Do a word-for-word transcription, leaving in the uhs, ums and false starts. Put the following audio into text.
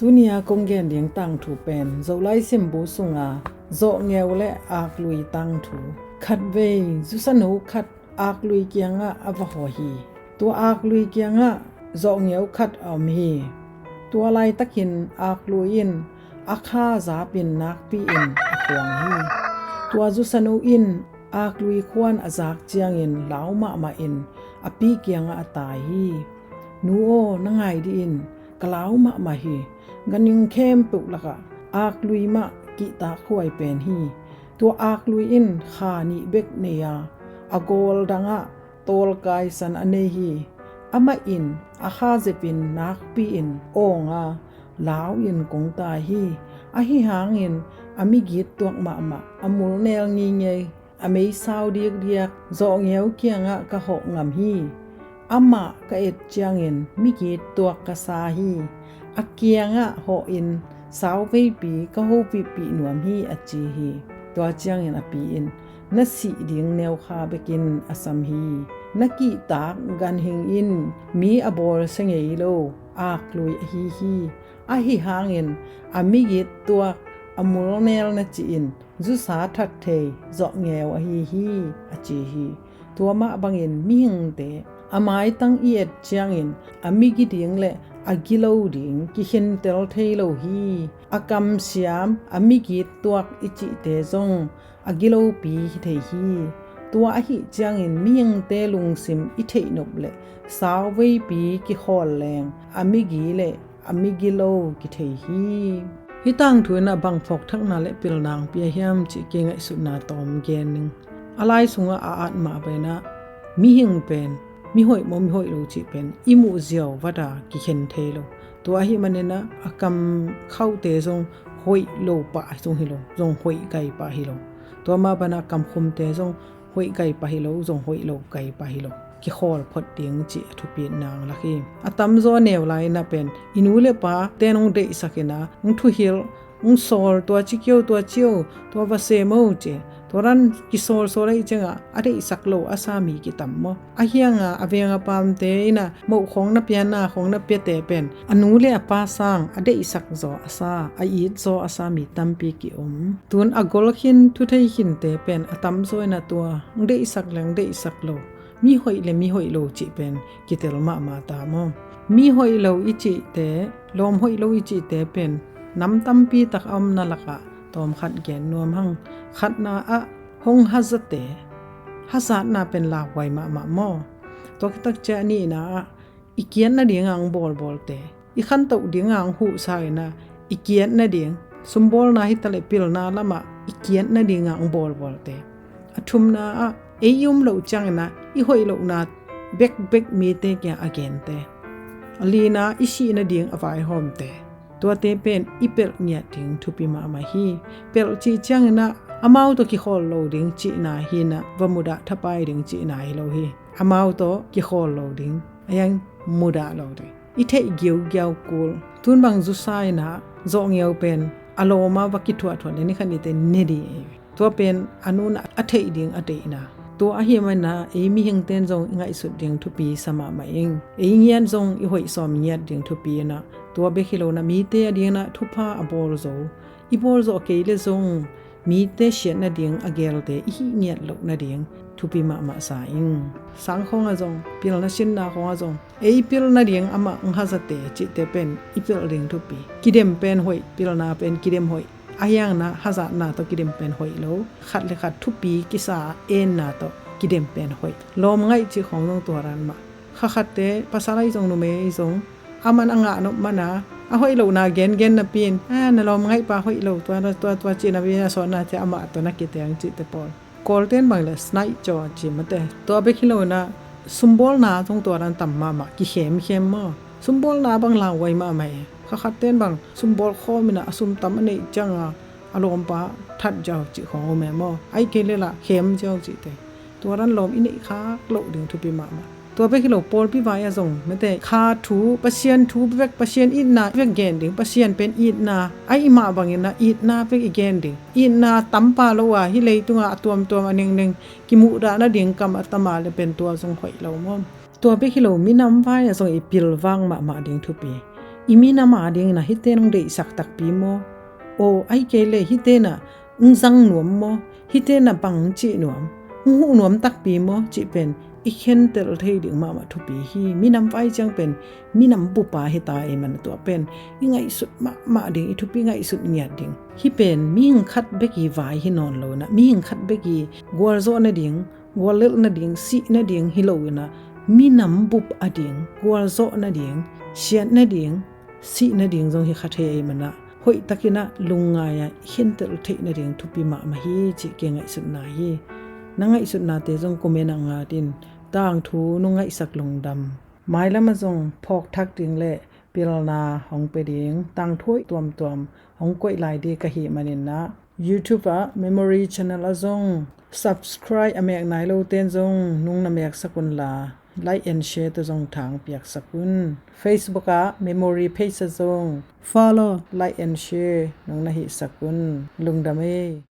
Tuni-a kong gen ding tangthu pen Zolai Simbu sunga zawhngeu le aklui tangthu. Khatvei zusanu khat aklui kiangah a va hawh hi. Tua aklui kiangah zawhngeu khat a om hi. Tua laitakin aklui in a kha zapin nakpi-in a khuang hi. Tua zusanu in aklui khuan a zak ciangin lau mahmahin a pi kiangah a tai hi. Nu aw, na ngai dih in, ka lau mahmah hi. Ganhing khempeuh lakah aklui mah kihtak huai pen hi. Tua aklui in kha nih bek nei a, a gawl dangah tawlkaisan a nei hi. Amah in a kha zepin nakpi-in awng a, lau-in kong tai hi. Ahi hangin a migit tuak mahmah, a mulnel ngeingei, a meisau dikdiak zawhngeu kiangah ka hawh ngam hi. Amah ka et ciangin migit tuak ka sa hi. A kiangah hawhin sauveipi ka hopihpih nuam hi, a ci hi. Tua ciangin a pi in, na sih ding neukha bekin a sam hi. Na kihtak ganhing in mi a bawlsia ngei lo aklui ahi hi. Ahi hangin a migit tuak, a mulnel na cih in zusa that thei zawhngeu ahi hi, a ci hi. Tua mah bangin mihingte a maitang i et ciangin a migi ding le a gilo ding kikhentel thei lo hi. A kamsiam, a migit tuak i cihte zong a gilopi hi thei hi. Tua ahi ciangin mihingte lungsim i theihnop le sauveipi kikhawl leng a migi le a migi lo kithei hi. Hih tangthu in a bang phawkthakna le pilna hong pia hiam cih kei ngaihsutna tawm gen ning. A lai sungah a at mah bangin ah mihing pen mihoih maw mihoih lo cih pen i muh ziau vat a kikhen thei lo. Tua ahih manin ah a kam khauhte zong hoih lo pah zong hi lo, zong hoih gai pah hi lo. Tua mah bangin ah kam khumte zong hoih gai pah hi lo, zong hoih lo gai pah hi lo. Kihawl phot ding cih a thupi nang lak hi. A tamzaw neu lai-in ah pen i nu le pate in hong deihsak in ah hong thuhilh, hong sawl, tua ci kio, tua ci o, tua va sem o ci. Tua dan kisawlsawl ahih ciangah a deihsak lo a sa mi kitam maw? Ahi hangah a veng a pamte in ah moh khawng na pia, na khawng na piate pen a nu le a pa sang a deihsak zaw a sa, a it zaw a sa mi tampi ki-om. Tun a gol khin, thu thei khinte pen a tamzaw in ah tua hong deihsak le hong deihsak lo, mihoih le mihoih lo cih pen kitel mahmah ta maw? Mihoih lo i cihte, lawm hoih lo i cihte pen nam tampi tak a omna lakah tawm khat gen nuam hang. Khatna ah hong hazate, hazatna pen lauhuai mahmah maw? Tua khit tak ciang a nihna ah i kiat nading a hong bawlbawlte, i khantoh ding a hong huhsa in ah i kiat nading, sumbawlna hi ta leh pilna lamah i kiat nading a hong bawlbawlte. A thumna ah ei i um loh ciangin ah i hoih lohna bekbek mite kiang a gente. A lina i sih nading a vaihawmte. Tuate pen i pelh ngiat ding thupi mahmah hi. Pelh cih ciangin ah amau tawh kikhawl lo ding cihna hi in ah va mudah thapai ding cihna hi lo hi. Amau tawh kikhawl lo ding, a hiang mudah lo ding. I theih giugiau kul. Tun bang zusa in ah zawhngeu pen a lawm ah va kithuahthuah le ni khat ni te ne ding hi. Tua pen a nu in a theih ding a deihna. Tua ahih manin ah ei mihingte in zong i ngaihsut ding thupi sa mahmah ing. Ei ngiat zong i hoih sawm ngiat ding thupi in ah. Tua bek hi lo in ah mite a ding in ah thupha a bawl zo, i bawl zawh kei leh zong mite siat nading a geelte i hih ngiat loh nading thupi mahmah sa ing. Sang khawng ah zong, pilna sinna khawng ah zong ei pilh nading amah hong hazate cihte pen i pelh ding thupi. Kidem pen hoih, pilna pen kidem hoih. A hiang in ah hazatna tawh kidem pen hoih lo. Khat le khat thupi kisa enna tawh kidem pen hoih. Lawm ngaih cih khawng zong tua dan mah. Kha khatte, pasal ahi zong numei ahi zong, aman a ngah nop man a, a hoih lohna gengen napi in, a, na lawm ngaihpa hoih lo, tua, tua, tua, tua cih napi in a sawtna ciang amah tawh na kiteng cihte pawl. Kawlte in bang le snaih caw a ci mate. Tua bek hi lo in ah sumbawlna zong tua dan tam mahmah, kikhemkhem maw? Sumbawlna bang lauhuai mahmah e. Kha khatte in bang sumbawl khawm in ah a sum tam a neih ciang a, a lawmpa that ziau cih khawng om e maw? Ahih kei leh lah khem ziau cihte. Tua dan lawm i neih khak loh ding thupi mahmah. Tua bek hi lo, pawlpi vai ah zong mate, kha thu, Pasian thu bek, Pasian itna bek gen ding, Pasian pen itna ahih mah bangin ah itna bek i gen ding. Itna tam pah lo a, hih leitungah a tuamtuam a nengneng kimuhdah nading kam a tam a leh pen tua zong hoih lo maw? Tua bek hi lo, minam vai ah zong i pilvang mahmah ding thupi. I minam a dingin ah hihte nong deihsak takpi maw? Aw, ahih kei leh hihte na ong zang nuam maw? Hihte na bang cih nuam, ong huh nuam takpi maw? Cih pen i khentel thei ding mahmah thupi hi. Minam vai ciang pen minam bup a hi ta ahih manin tua pen i ngaihsut mahmah ding, i thupi ngaihsut ngiat ding. Hih pen mihing khat bek i vai hi nawn lo in ah, mihing khat bek i gualzawh nading, guallelh nading, sih nading hi lo in ah, minam bup a ding, gualzawh nading, siat nading, sih nading zong hi kha thei ahih manin ah, hoih takin ah lungngai a i khentel theih nading thupi mahmah hi cih kei ngaihsutna hi. Na ngaihsutnate zong comment ah ngat in. Tangthu nong ngaihsak lungdam. Mailam ah zong phawk thak ding leh pilna hong pia ding, tangthu hoih tuamtuam hong koih lai ding ka hih manin ah, YouTube ah Memory Channel ah zong subscribe a mek nai lote'n zong nong na meksak unla, like and share tawh zong thang piaksak un. Facebook ah Memory Page ah zong follow, like and share nong na hihsak un. Lungdam ei.